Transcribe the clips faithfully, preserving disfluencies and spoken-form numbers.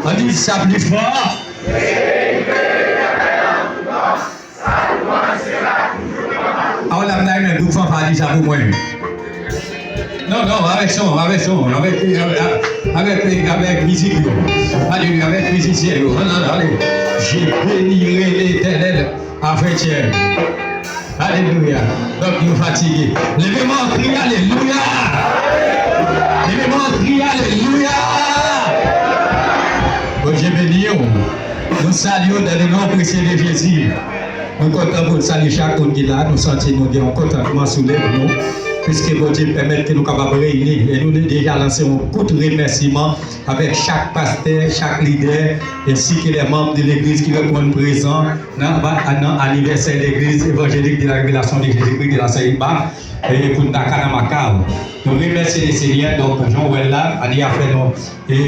Ann di sa pli fò. Aw, la m ta renmen gwoup fanfa di sa pou mwen. Non, non, avèk son, avèk son, avèk, avèk, avèk, avèk mizik yo. Alelouya, avèk mizisyen yo. Non, non, non, ale. Je bénirai l'Éternel à vingt heures. Alelouya. Donk, nou fatige. Leve men w, kriye alelouya. Leve men w, kriye alelouya. Bondye beni w. Nou salye w dans le nom précieux de Jésus. Nou kontan pou n salye chak moun ki la. Nou santi nou gen yon kontantman sou lèv nou. Piske Bondye pèmèt ke nou kapab reyini. E nou deja lanse yon kout remèsiman avèk chak pastè, chak lidè, ensi ke lè manm de legliz ki reponn prezan nan, nan anivèsè legliz evanjelik de la revelasyon de Jezikri de la Sayiba, e Punta Cana Macau. Nou remèsye le Senyè, donk, jan w wè l la, ane a fè nou, e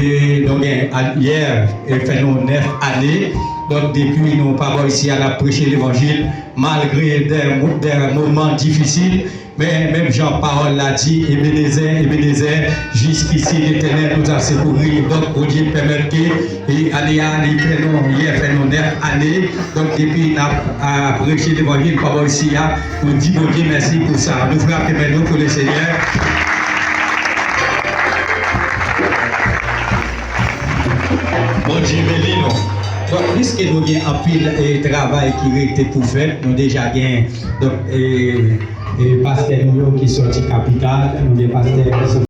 nou gen, a, yè, e fè nou nèf ane, donk, depi nou pa bò isi a, n ap preche levanjil, malgre de, de moman difisil, men, menm jan pawòl la di, Ebenezè, Ebenezè, jiskisi Letènèl nous a secourus. Donk, Bondye pèmèt ke, e, ane a, li fè nou, yè fè nou nèf ane. Donk, depi n ap, a, preche levanjil pa bò isi a, nou di Bondye mèsi pou sa. Nou frape men nou pou le Senyè. Bondye beni nou. Donk, piske nou gen anpil, e, travay ki rete pou fèt, nou deja gen, donk, e, e, pastè nou yo ki sòti kapital, nou gen pastè ki sòti